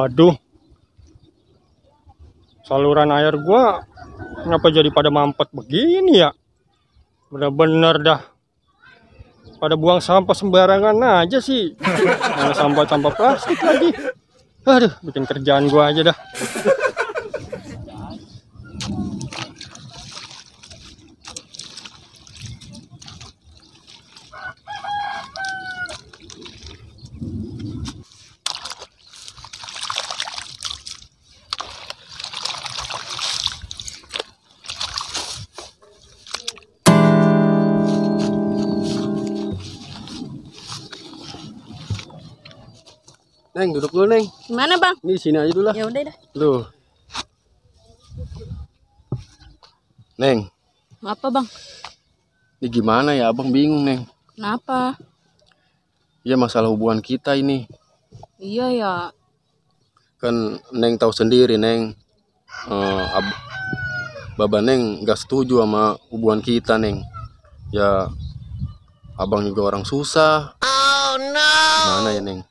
Waduh, saluran air gua kenapa jadi pada mampet begini ya? Bener-bener dah pada buang sampah sembarangan aja sih. Mana sampah-sampah plastik lagi. Aduh, bikin kerjaan gua aja dah. Neng, duduk dulu, Neng. Gimana, Bang? Ini sini aja dulu lah. Ya udah dah. Tuh. Neng, Apa, Bang? ini gimana ya? Abang bingung, Neng. Kenapa? Ya masalah hubungan kita ini. Iya ya. Kan Neng tahu sendiri, Neng. Baba Neng gak setuju sama hubungan kita, Neng. Ya, abang juga orang susah. Oh no. Mana ya, Neng?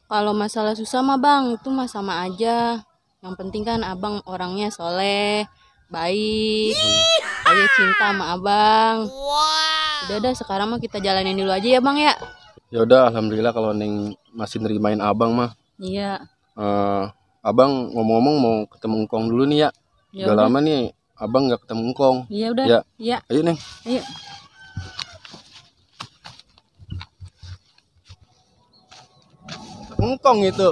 Kalau masalah susah mah, Bang, itu mah sama aja. Yang penting kan Abang orangnya soleh, baik. Saya cinta sama Abang. Udah dah, sekarang mah kita jalanin dulu aja ya, Bang ya. Ya udah, alhamdulillah kalau Neng masih nerimain abang mah. Iya. Abang ngomong-ngomong mau ketemu Engkong dulu nih ya. Ya Udah udah. lama nih abang nggak ketemu Engkong. Iya udah. Ya. Iya. Ayo, Neng. Ayo. Engkong itu.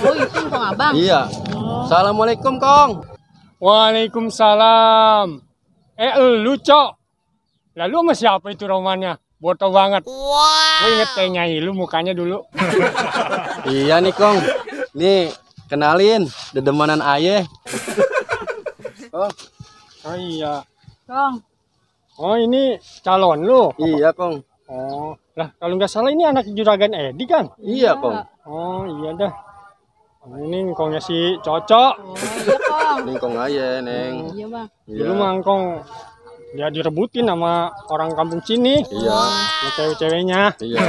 Oh, itu Kong Abang. Iya. Oh. Assalamualaikum, Kong. Waalaikumsalam. Lu Cok. Lalu sama siapa itu romannya? Boto banget. Gue inget kayak Nyai lu mukanya dulu. Iya nih, Kong. Nih, kenalin, dedemanan Aye. Oh, Oh iya. Kong. Oh ini calon lu. iya, Kong. Oh, lah kalau nggak salah ini anak Juragan Edi kan? Iya, Kong. Oh iya dah. Oh, ini ngkongnya si Cocok. Oh, iya, Kong. Ini Kong Aye, Neng. Iya, Bang. Iya. Dulu mangkong dia direbutin sama orang kampung sini. Iya. Sama cewek-ceweknya. Iya.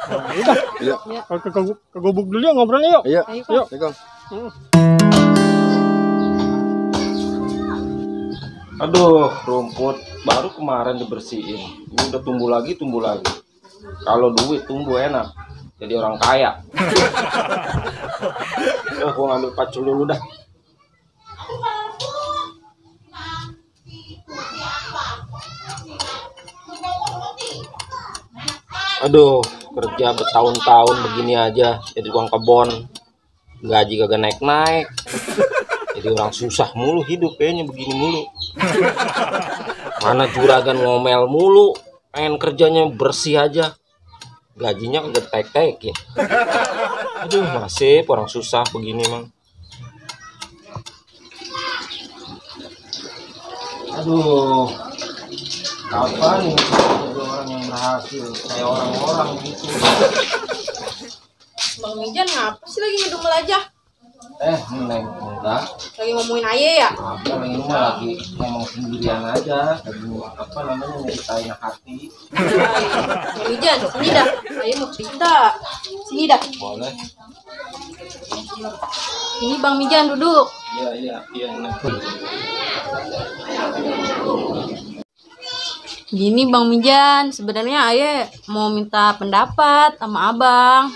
Nah, udah. Iya. Kalau ke gubuk dulu ya ngobrolnya yuk. Iya. Ayo, Yuk. Iya, Kong. Aduh, rumput baru kemarin dibersihin. Ini udah tumbuh lagi. Kalau duit tumbuh enak. Jadi orang kaya. Gua ngambil pacul dulu dah. Aduh, kerja bertahun-tahun begini aja. Jadi uang kebon. Gaji kagak naik-naik. Jadi orang susah mulu hidup kayaknya begini mulu. Mana juragan ngomel mulu, pengen kerjanya bersih aja, gajinya kagak tek-tek ya. Aduh, nasib orang susah begini mang. Aduh, kapan nih jadi orang yang berhasil kayak orang-orang gitu. Bang Mijan ngapa sih lagi ngedumel aja? Neng, enggak. Lagi ngomongin Aye ya? Apa ini mah lagi ngomong sendirian aja, lagi apa namanya nyeritain hati. Bang Mijan, sini dah. Aye mau cerita. Sini dah. Boleh? Ini Bang Mijan duduk. Iya, Neng. Gini Bang Mijan, sebenarnya Aye mau minta pendapat sama Abang.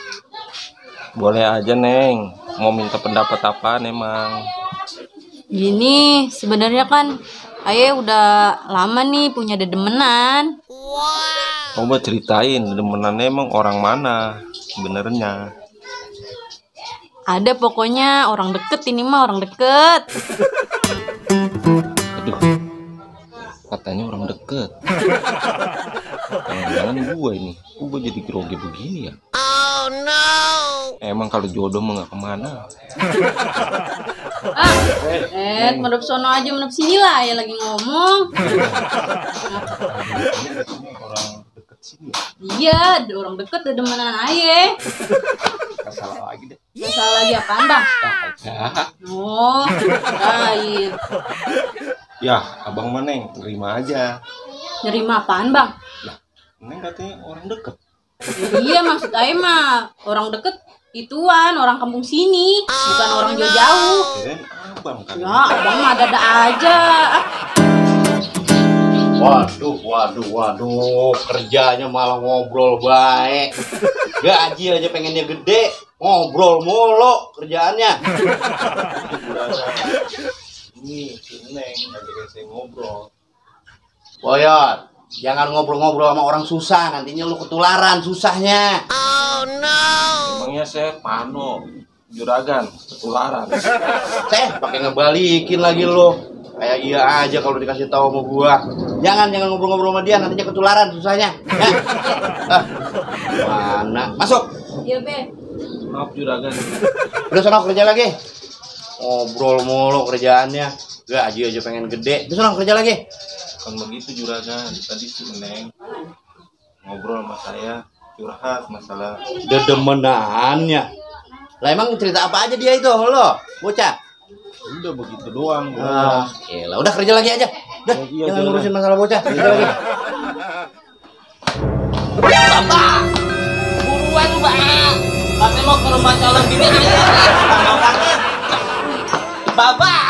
Boleh aja Neng, mau minta pendapat apaan emang? Gini, sebenarnya kan Aye udah lama nih punya dedemenan. Coba ceritain, demenannya emang orang mana sebenarnya? Ada pokoknya orang deket, ini mah orang deket. Aduh, katanya orang deket. Jangan-jangan gue ini, gue jadi grogi begini ya? Oh no! Emang kalau jodoh mah gak kemana. Menurut sono aja, menurut sini lah ya lagi ngomong. Orang deket sini ya? Iya, ada orang deket dedemenan Aye. Gak salah lagi deh. Gak salah lagi apaan Bang? Kagak. Oh, lain. Ya, abang mah Neng, terima aja. Nerima apaan Bang? Neng katanya orang deket. Ya, iya maksud Aye mah orang deket Ituan orang kampung sini, bukan orang jauh-jauh. Kirain abang kan. Ya, abang mah ada aja. Waduh, kerjanya malah ngobrol baik. Gaji aja pengennya gede, ngobrol mulu kerjaannya. Ini si Neng ngajakin saya ngobrol. Boyot, jangan ngobrol-ngobrol sama orang susah, nantinya lu ketularan susahnya. Emangnya saya pano, juragan, ketularan. Pakai ngebalikin lagi lu. Kayak iya aja kalau dikasih tahu sama gua. Jangan ngobrol-ngobrol sama dia, nantinya ketularan susahnya. Ya. Mana? Masuk. Iya, Be. Maaf juragan. Udah sana kerja lagi. Ngobrol mulu kerjaannya. Gaji aja pengen gede. Udah sana kerja lagi. Kan begitu juragan. Tadi si Neng ngobrol sama saya, curhat masalah. Dedemenannya. Lah emang cerita apa aja dia itu lo? Bocah. Udah begitu doang. Elah, udah kerja lagi aja. Udah, Iya, jangan jalan. ngurusin masalah bocah. Kerja lagi. Bapak, buruan Pak. Kami mau ke rumah calon bini aja. Bapak.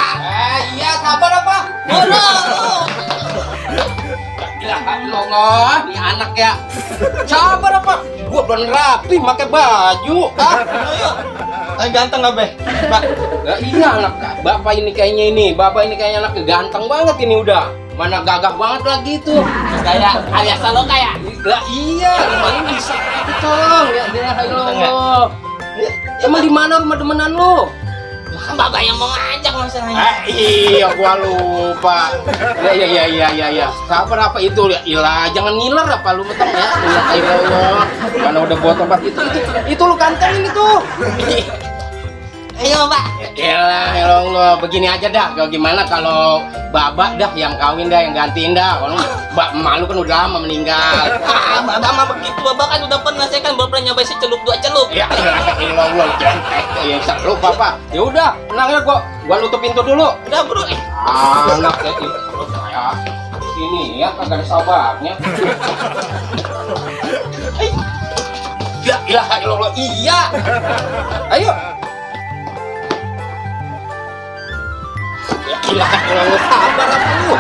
Iya, sabar apa? Buru. Gila, Allah, nih anak ya. Sabar apa? Gua belum rapi pakai baju. Ganteng nggak Be? Pak. Iya anak bapak ini kayaknya anak ganteng banget ini udah. Mana gagah banget lagi tuh. Kayak alias lo kayak. Lah iya, emang bisa tolong ya dia lo. Emang di mana rumah temenan lo? Kan Bapak yang mau ngajak masalahnya. Iya, gua lupa. Ya. Sabar apa itu? Ya, ilah, jangan ngiler apa lu metong ya. Ya Allah. Mana udah buat tempat itu lu kantongin itu. Ayo Pak. Ya Allah, begini aja dah. Gimana kalau Babak dah yang kawin dah, yang gantiin dah. Kalau malu kan udah lama meninggal. Bapak mah begitu. Bapak kan udah pernah, saya kan baru pernah nyobain secelup 2 celup. Ya Allah, yang seru Papa. Ya udah, tenang ya gua tutup pintu dulu. Udah bro. Anak ya terus saya sini ya kagak ada sabarnya. Ya ilaha illallah, iya. Ayo. Ya ilaha illallah, sabar apa lu?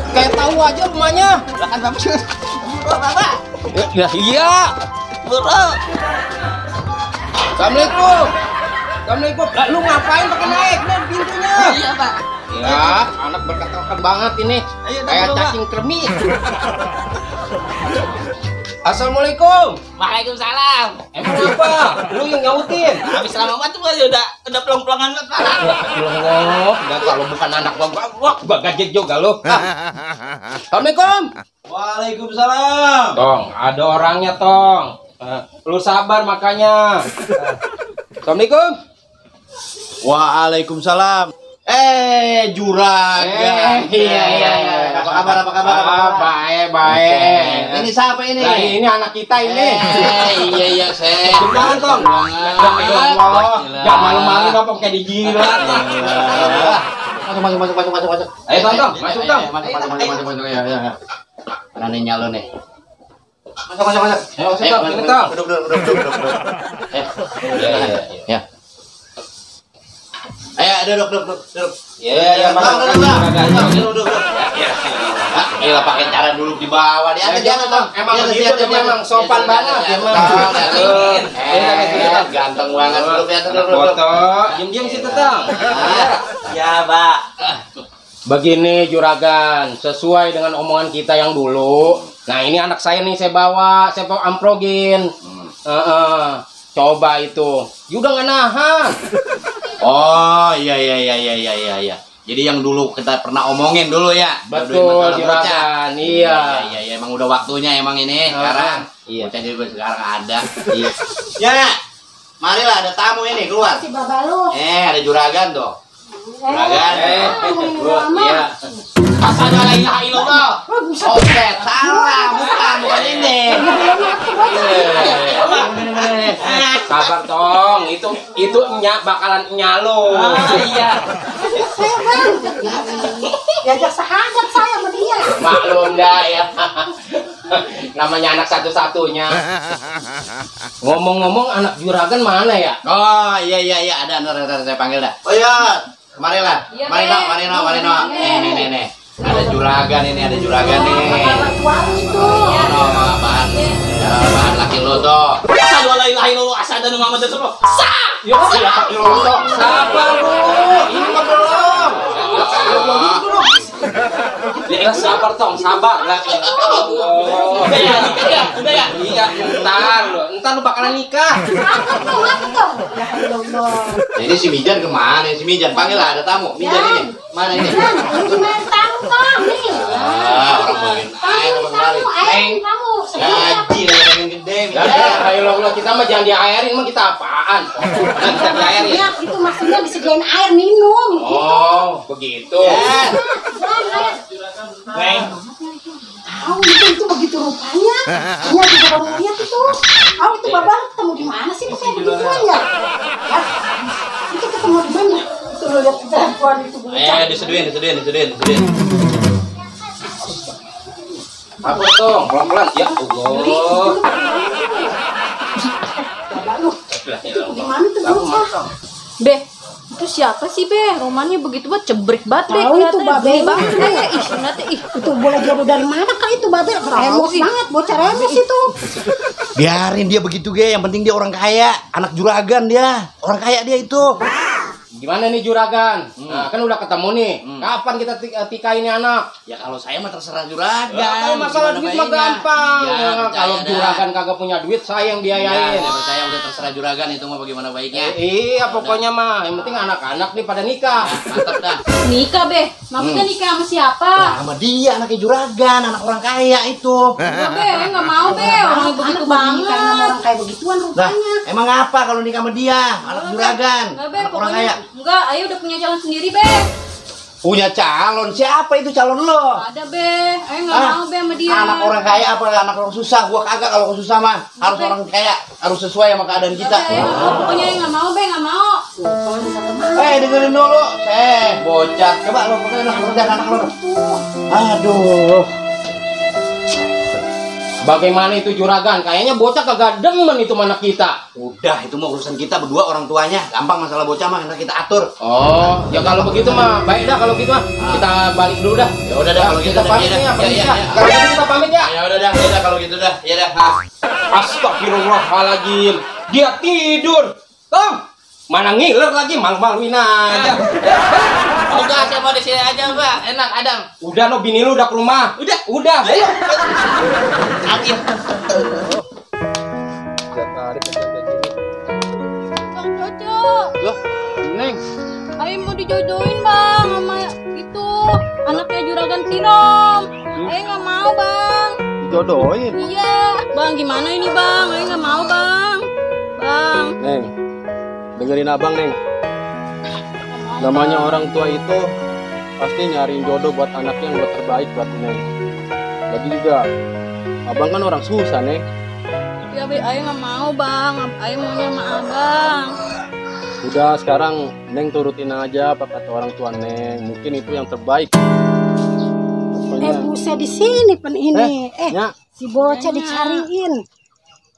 Kayak tahu aja rumahnya. Lah kan Bapak. Bapak. Ya iya. Bro. Assalamualaikum. Assalamualaikum. Lah lu ngapain pakai naik nih pintunya? Iya Pak. Ya, anak berkatakan banget ini. Ayo, Kayak dulu, Pak. cacing kremi. Assalamualaikum. Waalaikumsalam. Emang apa? Lu yang nyautin? Habis lama banget tuh udah pelong-pelongan banget Pak. Allah, enggak kalau bukan anak gua gajet juga lu. Assalamualaikum. Waalaikumsalam. Tong, ada orangnya, Tong. Lu sabar makanya. Assalamualaikum. Waalaikumsalam. Iya. Juragan. Apa kabar? Baik. Ini siapa ini? Nah, ini anak kita ini. Iya, saya. Jangan, Tong. Jangan malu-malu apa kayak dijilat. Masuk. Ayo, Tong. Masuk, Tong. Masuk. Ya. Mana nih nyalo nih? Masuk. Ayo, masuk, Tong. Ini, Tong. Duduk. Ya. Ayo, duduk. Iya, Duduk. Gila pakai cara duduk di bawah dia. Jangan dong. Emang begitu dia memang sopan banget. Ganteng banget duduk. Foto. Diam situ, Tong. Ya Pak. Begini juragan, sesuai dengan omongan kita yang dulu. Nah ini anak saya nih saya bawa amprogin. Coba itu, udah nggak nahan. Oh iya. Jadi yang dulu kita pernah omongin dulu ya. Betul juragan, iya. Iya, emang udah waktunya emang ini sekarang. Iya. Bocah juga sekarang ada. Iya. Ya, marilah ada tamu ini keluar. Si Babalu. Ada juragan tuh. Juragan. Iya. Asal la ilaha illallah. Oke, salah, bukan ini. Sabar Tong, itu bakalan nyalo. Iya. Saya bang, diajak sahabat saya sama dia. Maklum dah ya. namanya anak satu-satunya. Ngomong-ngomong anak juragan mana ya? Oh iya ada saya panggil dah. Oh iya, kemarin lah. Iya, Mari Be. Mari no. Nih. Ada juragan nih. Bahan laki lo tuh. Asyhadu alla ilaha illallah, asyhadu anna muhammadar rasulullah. Ya Allah, sabar Bu. Ini mah belum. Ya sabar tong, sabar lah. Udah ya. Iya, ntar lu bakalan nikah. Ini si Mijan kemana? Si Mijan panggil lah, ada tamu. Mijan ini. Mana ini? Orang bagian air kemari. Gaji lah yang gede. Ya, ayo lo kita mah jangan diairin, mah kita apaan? Kita diairin. Ya, itu maksudnya disediain air minum. Oh, begitu. Tahu itu begitu rupanya. Hanya juga baru lihat itu. Itu babang ketemu di mana sih kayak begituan ya? Hah? Itu ketemu di mana? Itu lo lihat perempuan itu bocah. Diseduin. Apa tuh? Pelan-pelan. Ya Allah. Itu di mana tuh bocah? Beh, itu siapa sih Beh? Romannya begitu banget, cebrik banget Beh. Tahu itu, Kelihatannya Babe. geli banget Beh. Ih, nanti Itu boleh jodoh dari mana kali itu Babel? Remus banget, bocah remus itu. Biarin dia begitu ge, yang penting dia orang kaya, anak juragan dia. Orang kaya dia itu. Gimana nih juragan? Nah, kan udah ketemu nih. Kapan kita tikain nih anak? Ya kalau saya mah terserah juragan. Kalau masalah Gimana duit mah baiknya? gampang. Ya, Ya, percaya kalau dah. juragan kagak punya duit, saya yang biayain. Ya, percaya udah terserah juragan itu mah bagaimana baiknya. Iya, pokoknya mah yang penting anak-anak nih pada nikah. Mantap dah. nikah Beh. Maksudnya nikah sama siapa? Nah, sama dia anaknya juragan, anak orang kaya itu. Enggak Beh, enggak mau Beh. Orangnya begitu banget. Karena orang kayak begituan Lah, rupanya. emang apa kalau nikah sama dia? Anak juragan, Enggak Beh, anak orang pokoknya kaya. enggak. Ayo udah punya calon sendiri Beh. Punya calon, siapa itu calon lo? Ada Beh. Ayo enggak mau Beh sama dia. Anak orang kaya apa anak orang susah? Gua kagak kalau susah mah. Harus orang kaya, harus sesuai sama keadaan kita. Beh, pokoknya enggak mau Beh, enggak mau. Dengerin dulu. Bocah. Coba lo pegang anak lo. Aduh. Bagaimana itu juragan? Kayaknya bocah kagak demen itu sama anak kita. Udah, itu mah urusan kita berdua orang tuanya. Gampang masalah bocah mah, nanti kita atur. Oh, ya kalau begitu mah baik dah kalau gitu mah. Kita balik dulu dah. Ya udah dah kalau gitu Kita dah. pamit Iya ya, dah. permisi Iya, ya. iya. Kalau gitu kita pamit ya. Ya udah dah, kalau gitu dah. Ya dah. Astagfirullahaladzim. Dia tidur. Tom, mana ngiler lagi, malu-maluin aja. Udah, saya mau di sini aja, Mbak. Enak, Adam. Udah no, bini lu udah ke rumah. Udah. Ayo. Bang Cocok. Loh, Neng. Ayo mau dijodohin Bang sama itu anaknya juragan Kirom. Ayo nggak mau Bang. Dijodohin. Iya. Bang gimana ini Bang? Ayo nggak mau Bang. Bang. Neng, dengerin abang Neng. Namanya orang tua itu pasti nyariin jodoh buat anaknya yang buat terbaik buat Neng. Jadi juga abang kan orang susah Neng. Ya ayo nggak mau Bang. Ayo maunya sama Abang. Udah sekarang Neng turutin aja apa kata orang tua Neng. Mungkin itu yang terbaik. Pokoknya Buset di sini pen ini. ya. Si bocah dicariin.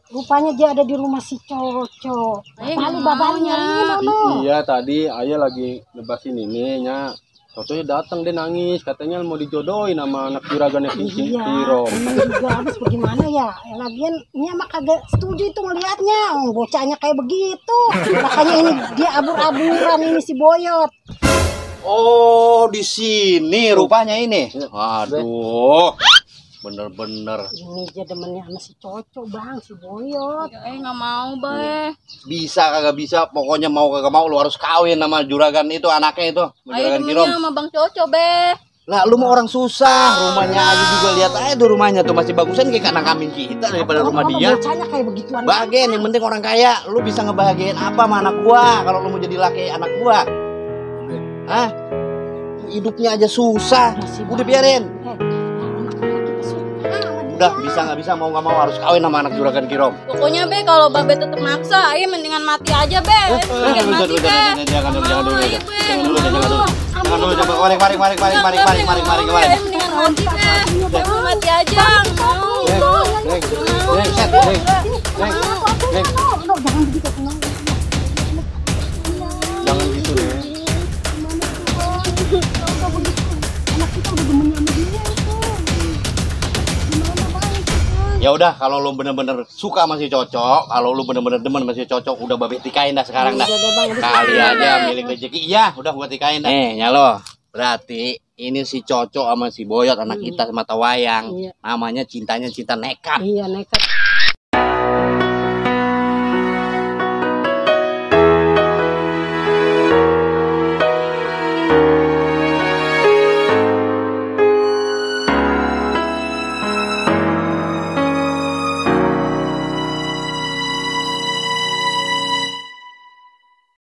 Rupanya dia ada di rumah si Coco. Kali babang nyariin ono. Iya tadi ayah lagi ngebasin ini nya. Contohnya datang dia nangis katanya mau dijodohin sama anak juragannya Iya, Kiro. emang juga habis bagaimana ya? Lagian ini mah kagak setuju itu ngelihatnya. Bocahnya kayak begitu. Makanya ini dia abur-aburan ini si Boyot. Oh, di sini rupanya ini. Aduh. Bener-bener Ini dia demennya sama si Coco bang, si Boyot. Ayo nggak mau Bang. bisa kagak bisa, pokoknya mau kagak mau lu harus kawin sama juragan itu, anaknya itu, sama Ayo juragan demennya Kirom. sama Bang Coco Beh. Lah lu mau orang susah, rumahnya aja juga lihat aja tuh rumahnya tuh masih bagusan kayak kandang kambing kita daripada rumah dia. Bocahnya kayak begituan. Bagian yang penting orang kaya, lu bisa ngebahagiain apa sama anak gua kalau lu mau jadi laki anak gua. Hah? Hidupnya aja susah, udah biarin. Udah bisa nggak bisa, mau nggak mau harus kawin sama anak juragan Kirom. Pokoknya Be kalau Babe tetap maksa, ayo mendingan mati aja Be. Mendingan mati Be. Jangan dulu, jangan dulu, Ayo, Be. jangan dulu, jangan dulu, coba mari, Mendingan mati Be. Ayo mati aja. Mau. Jangan begitu, tenang. Jangan gitu deh. Anak kita udah demen sama dia itu. Gimana bang? Ya udah, kalau lu bener-bener suka masih cocok, kalau lu bener-bener demen masih cocok, udah babe tikain dah sekarang dah. Kali aja milik rezeki. Iya, udah gua tikain dah. Nyalo. Berarti ini si Cocok sama si Boyot anak kita sama Tawayang. Iya. Namanya cintanya cinta nekat. Iya nekat.